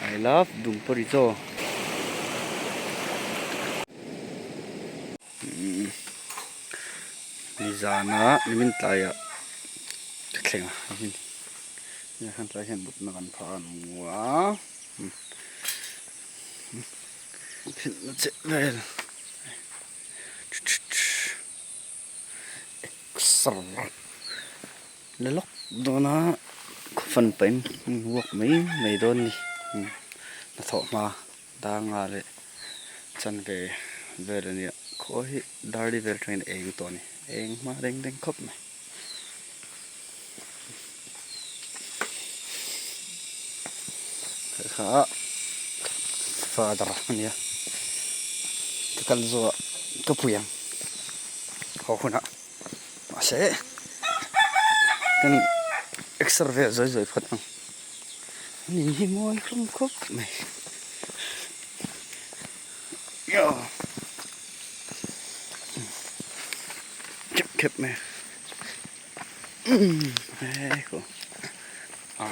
I love Dumporizo. Nizana nimin tlaiah ka thleng a hei hian tlai hian mutna kan phah a ni a phelhna che vel exer la lawk dawn a khawfan pahin walk mai mai dawn a ni hnathawh hma. Danga leh chanve vel a nia khaw hi darli vel atangin a eng tawh a ni eng hma deng deng khawp mai. Kha father a nia ka kal zawh ah ka pui ang haw hunah mahse kan exer vel zawi zawi phawt ang. An in hi mawi hlawm khawp mai khep khep mai a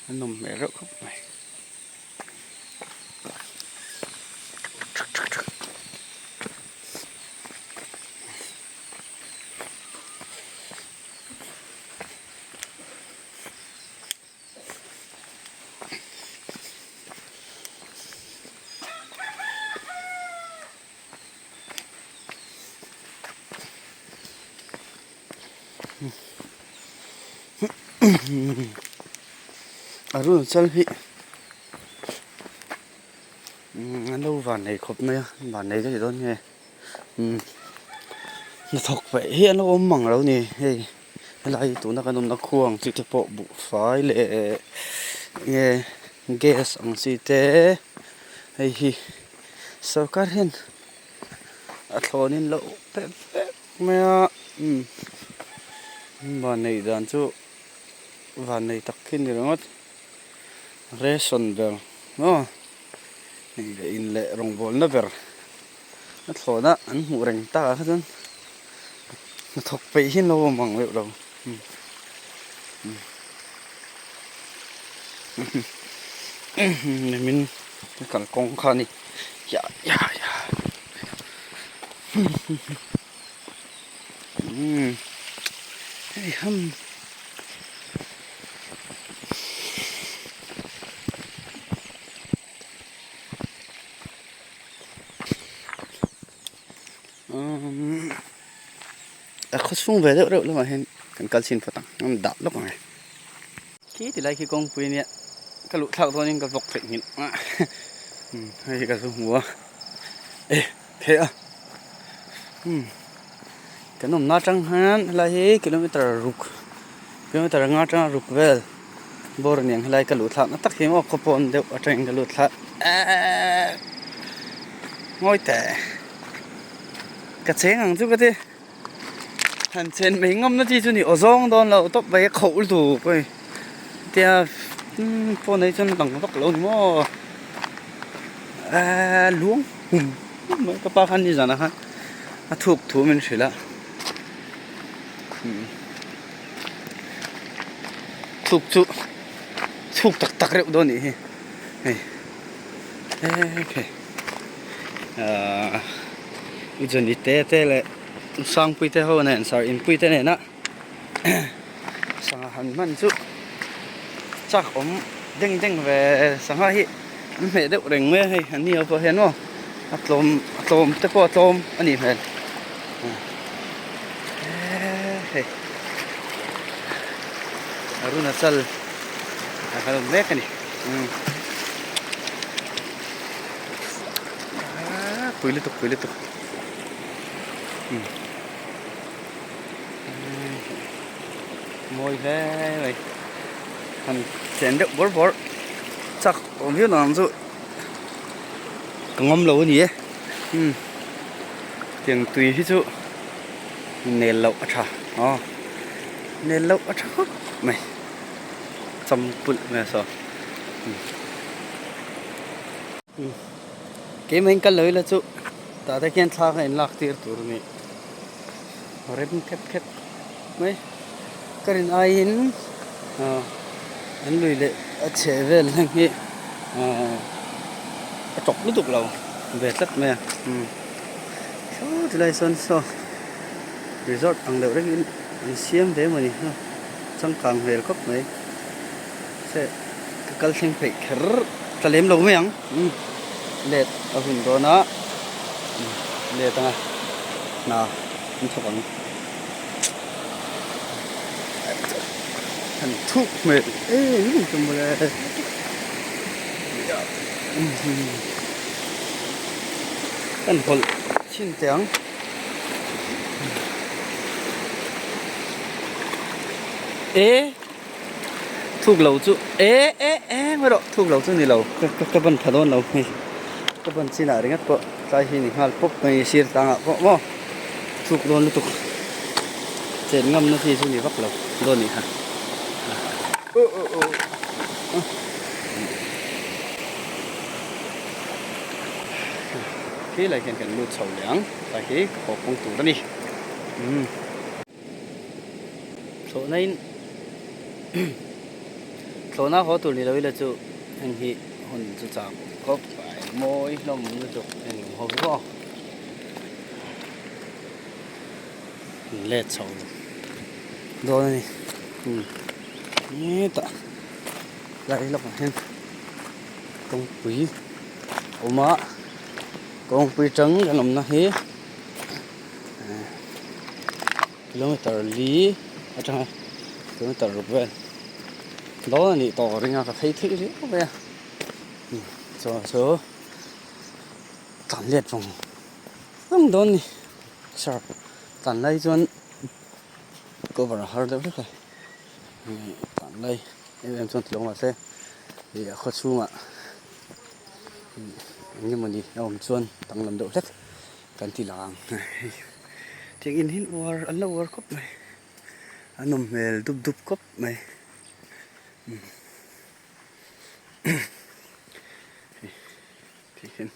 a nawm hmel reuh khawp mai. Arunachal hi an lo van nei khawp mai a van nei daih dawn nge hnathawk paih hi an lo awm mang lo ni hei helai tuna kan awmna khua ang chi te pawh buhfai leh enge gas ang chi te hei hi sorkar hian a thlawnin loh pek vek mai a van neih dan chu van nei tak khi a ni ringawt ration ber maw hei leh in leh rawngbawlna ber a thlawhna an hmuh reng tak ah kha chuan hnathawk peih hi an lo awm ang deuh lo nimin kalkawng kha a ni yah yah yah hei ham. A khaw chhung ve deuh reuh lamah hian kan kal chhin phawt ang an dah lawk ang e khi ti lai khi kawngpui ania ka luh thlak dawnin ka vawk theih nghilh a hei hi ka zu hmu a e pheh a kan awmna atang hian helai hi kilometer ruk kilometer anga atanga ruk vel bawr aniang helai ka luh thlakna tak hi maw khaw pawn deuh atangin ka lut thla eeeeh ngawi teh ka cheng ang chu ka ti han chen mai ngam na chi chu ni aw zawng dawn lo tawp mai a khauh lutuk a ni tia phone ah hi chuan lang vak lo ni maw eeeh luang hum hum mai ka pa khan nizanah khan a thuk thu min hrilh a thuk chu chhuk tak tak reuh dawn anih hi hei hei ahh Johnny te te leh Sangpui te ho nen sar inpui te nena sangha han hman chu chak awm deng deng ve sangha hi an hmeh deuh reng mai a hei an ni ho pawh hian maw a tlawm a tlawm te pawh a tlawm a nih hmel hei Arunachal a kal mek a ni pui lutuk pui lutuk mawi hle mai han chen deuh bawrh bawrh chak awm viau ang chu ka ngawm lo a ni e tiang tui hi chu nel loh a tha aw nel loh a tha khawp mai cham pulh mai a saw. Keimah in kal lo ila chu tah te khian thla kha in lak tir tur a ni. rem khep khep mai ka rin aiin ah an lui leh a chheh vel heng hi ah a tawk lutuk lo ve tlat mai a umm saw tilai sawn saw resort ang deuh rengin an siam ve mawni changkang hmel khawp mai se ka kal thleng peih kher ta lem lo mai ang umm let a hun dawn a let anga hna an thawk ang han thuk hmel em em chu mawle kan hawlh chhin teh ang e thuk lo chu e e e mai rawh thuk lo chu ni lo ka ka ban tha dawn lo hei ka ban chinah ringawt pawh tlai hi ni nghal pawp mai sir tlangah pawh maw thuk dawn lutuk chen ngamna chi chu ni vak lo dawn nih kha khi lai hian kan lut chho leh ang tlai hi ka haw kawng tur a ni umm. Thlawhna in thlawhna haw tur ni lo ila chu heng hi hun chu chak khawp mai mawi hlawm lutuk heng ho hi pawh an let chho dawn a ni umm hetah lai lawkah hian kawngpui a awm a kawngpui tang kan awmna hi. Kilometer li atanga kilometer ruk vel dawn a nih tawh ka ring a ka phei theih riau mai a chuan chu tlan let vang vang dawn a ni sir tlan lai chuan cover a har deuh hlek a tlan lai em em chuan ti lo mahse ih a khaw chhungah eng emawni a awm chuan danglam deuh hlek. Kan ti lang ang hei tiang in hi uar an la uar khawp mai a nawm hmel dup dup khawp mai ti hian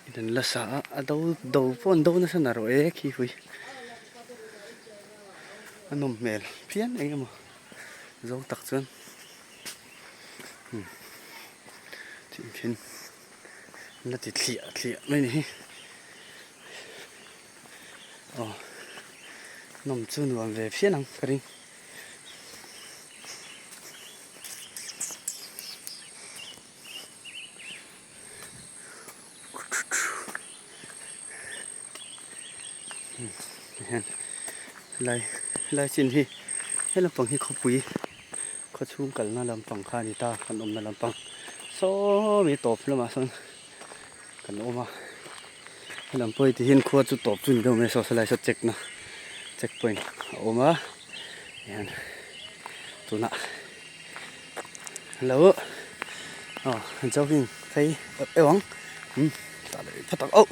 in an la sa a a do do pawh an do nasa na rawh e khi hui a nawm hmel phian eng emaw zawng tak chuan tih khian. An la ti thliah thliah mai ni hi aw nawm chu nuam ve phian ang ka ring. Tihian helai helai chin hi he lampang hi khawpui khawchhung kalna lampang kha a ni ta kan awmna lampang sawmi tawp lamah sawn kan awm a helam pawh hi tihian khua chu tawp chu ni deuh mai a saw helai saw check na check point a awm a tihian tunah hello aw jogging phei euh euh ang umm tah leh phawt ang auh.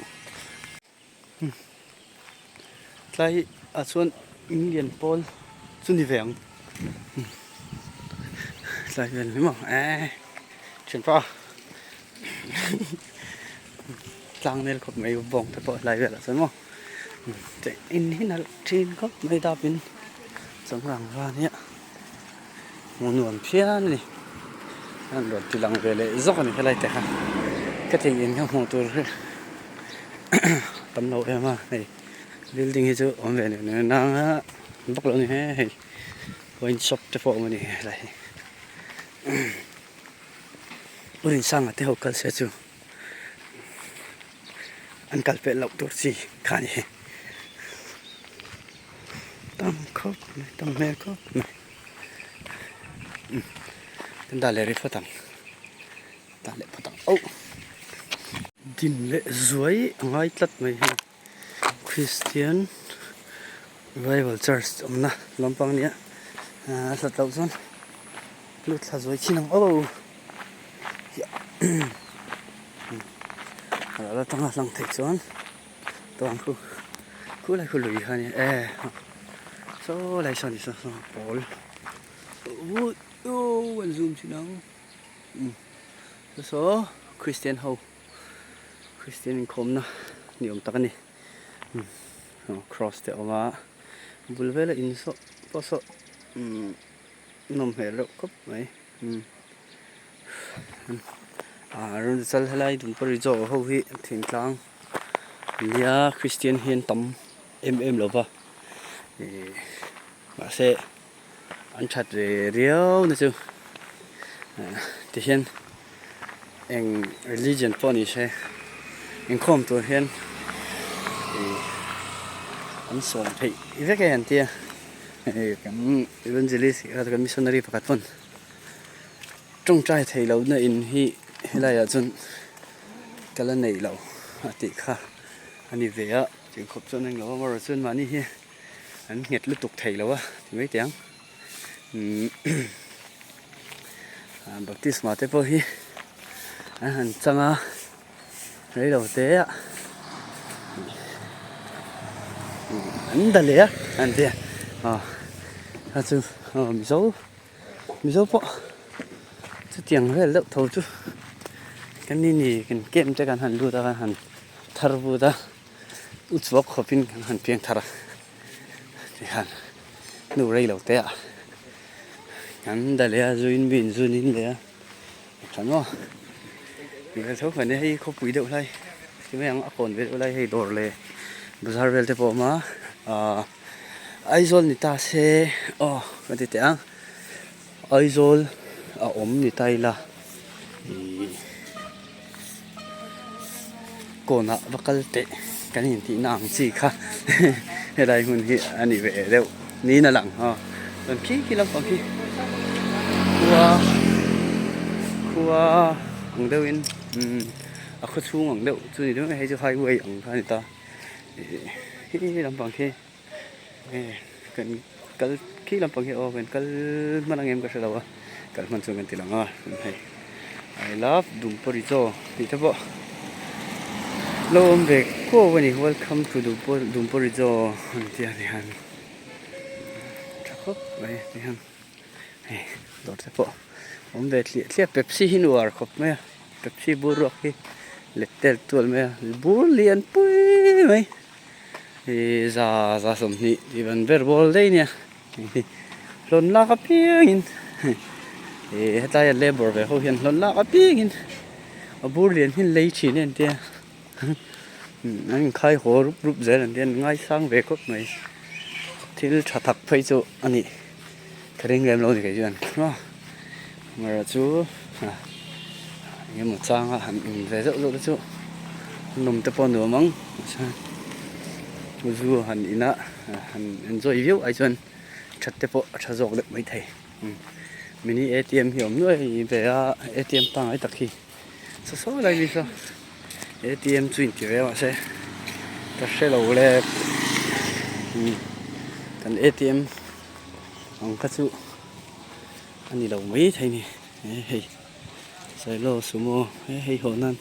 Tlai ah chuan in lian pawl chu ni ve ang tlai vel ni maw eee thianpa tlang nel khawp mai bawng te pawh tlai velah chuan maw in hi nalh thin khawp mai dapin chawmrang va nia hmuh nuam phian a ni an rawn ti lang ve leh zawk a ni helai te kha ka thei in kha hmuh tur hi. Tam lo em a hei building hi chu awm ve neuh neuh nang a vak lo a ni he hei wine shop te pawh a awm a ni helai hi u Rinsanga te ho kal se chu an kal pelh loh tur chi kha a ni tam khawp mai tam hmel khawp mai kan dah leh rih phawt ang. Tah leh phawt ang auh. Din leh zuai a ngai tlat mai hi Christian Revival Church awmna lampang nia a hlat loh chuan lut thla zuai thin ang aw a la tanga hlang theih chuan tawng khu khulai khu lui kha a ni e saw lai saw ni saw saw pawl aw an zoom thin ang. Saw Christian ho Christian inkhawmna ni awm tak a ni cross te a awm a. Bul vela in saw pawh saw umm nawm hmel reuh khawp mai umm ah rawn chal helai Dumpur resort ho hi thingtlang nia Christian hi an tam em em lo va ih mahse an that ve riau na chu tihian eng religion pawh ni se inkhawm tur hian ih an sawm theih vek e an tia hei kan evangelist kan missionary pakhat pawn tawngtai theih loh na in hi helai ah chuan ka la neih loh a tih kha a ni ve a chhingkhawp chuan englo amaherawh chuan mahni hi an nghet lutuk thei lo a ti mai teh ang baptisma te pawh hi an han chang a reilo te ah an da leh a an ti a aw a chu aw mizo mizo pawh chutiang vel deuh tho chu kan ni ni kan camp te kan han lut a kan han thar vut a. U chuak khawpin kan han piang thar a tikhan hnu rei lo te ah kan da leh a zuin mi in zun in leh a tha maw vel tho khan hei khawpui deuh lai ti mai ang a kawn ve deuh lai hei dawr leh bazar vel te pawh a awm a ahh Aizawl ni ta se aw ka ti teh ang Aizawl a awm ni ta ila ihh. Kawnah va kal teh kan intihna ang chi kha helai hmun hi a ni ve deuh niin a lang a chuan khi khi lampang khi khua khua ang deuhin umm a khaw chhung ang deuh chu ni deuh hei chu highway ang kha a ni ta ih khi lampang khi kan kal khi lampang hi aw kan kal hman ang em ka hre lo a kal hman chuan kan ti lang a hei I love Dumporicho tih te pawh lo awm ve kuau a ni welcome to Dumporicho an tih a ni hian tha khawp mai ti hian hei dawr te pawh awm ve thliah thliah Pepsi hi nuar khawp mai a Pepsi bur ruak hi let tel tual mai a bur lian pui mai. Ih za za 20 tih ban ber bawl daih nia hlawn lak apiangin ih hetlai a labour ve ho hian hlawn lak apiangin a bur lian hi an lei thin a entia an inkhai haw rup rup zel an tia an ngaisang ve khawp mai thil tha tak phei chu a nih ka ring lem lo a ni kei chuan amaherawh chu eng emaw changa han in ve zeuh zeuh te chu nawm te pawh a nuam ang zu han in a han enjoy viau ai chuan that te pawh a tha zawk deuh maithei mini A_T_M hi a awm nuai ve a A_T_M pangngai tak hi saw saw lai mi saw A_T_M chu inti ve mahse ka hre lo le kan A_T_M ang kha chu a ni lo mai thei ni hei Sailo sumo he hei haw nan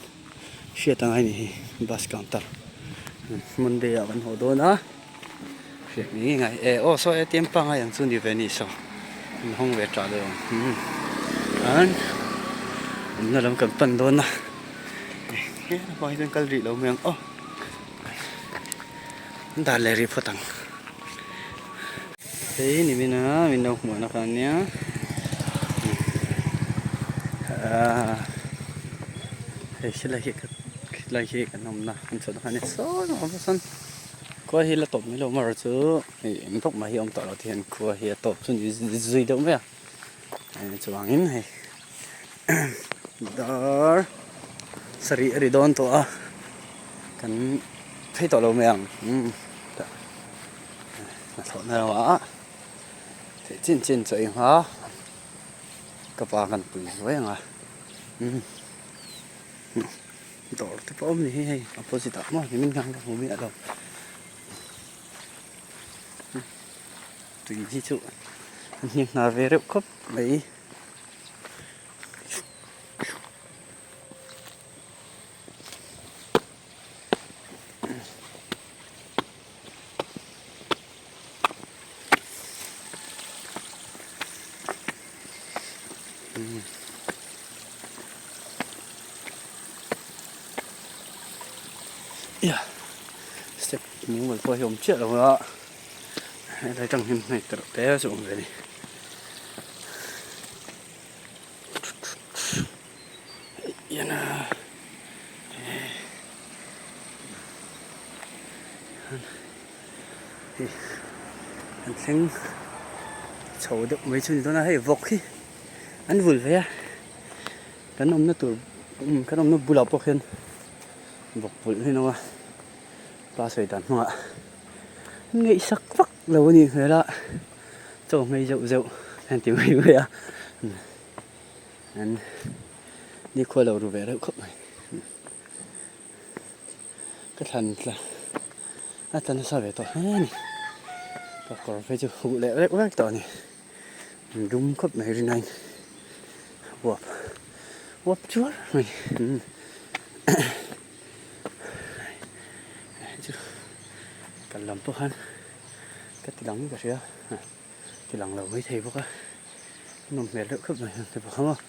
hriat angai ni hi bus counter Monday ah kan haw dawn a hriat ngei ngei ngai e aw saw A_T_M pangngai ang chu ni ve ni saw an hawng ve tah deuh ang an awmna lam kan pan dawn a he lampang hi chuan kal rih lo mai ang aw an dan leh rih phawt ang. Hei ni min a min lo hmuh na kha ania ahh hei khilai hi khilai hi kan awmna kan chhuah na kha ania sawi ang awm sawn khua hi la tawp mai lo amaherawh chu hei eng tawk mai hi a awm tawh lo ti hian khua hi a tawp chu ni zui deuh mai a chuvangin hei dar sarih a ri dawn tawh a kan phei tawh lo mai ang umm. Hnathawhna lamah theih chin chin chaw eng a ka pa kan pui zuai ang a umm dawr te pawh a awm ni hi hei opposite ah maw nimin khan ka hmu miah lo tui hi chu a hniak hnar ve reuh khawp mai. Step mumal pawh hi a awm chiah lo a. Helai tang hian hnaih tereuh te chu a awm ve a ni. Hei an thleng chho deuh mai chu a ni dawn a hei vawk hi an vul ve a kan awmna tur kan awmna bulah pawh khian vawk vulh hi an awm a pa sawi dan hmangah an ngaihsak vak lo a nih hmel a chaw hmei zeuh zeuh an ti mai mai a an nikhua lo ru ve reuh khawp mai. Ka thlan tla a tla nasa ve tawh hle a ni ka kawr phei chu huh leh vek vek tawh a ni dum khawp mai rin aiin uap uap chuar mai hei chu kal lam pawh khan ka ti lang ka hria ti lang lo maithei bawk a nawm hmel deuh khawp mai te pawh kha maw.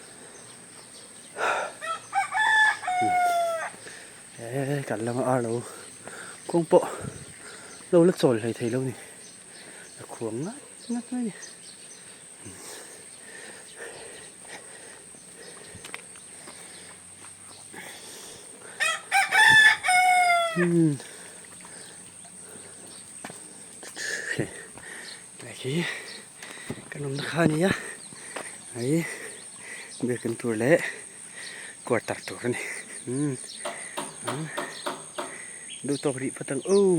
He kan lama ar lo kawng pawh lo la chawl hlei thei lo ni a khuang ngat ngat mai a ni. Hei khi kan awmna kha a ni a hei biakin tur leh quarter tur a ni umm duh tawk rih phawt ang aw.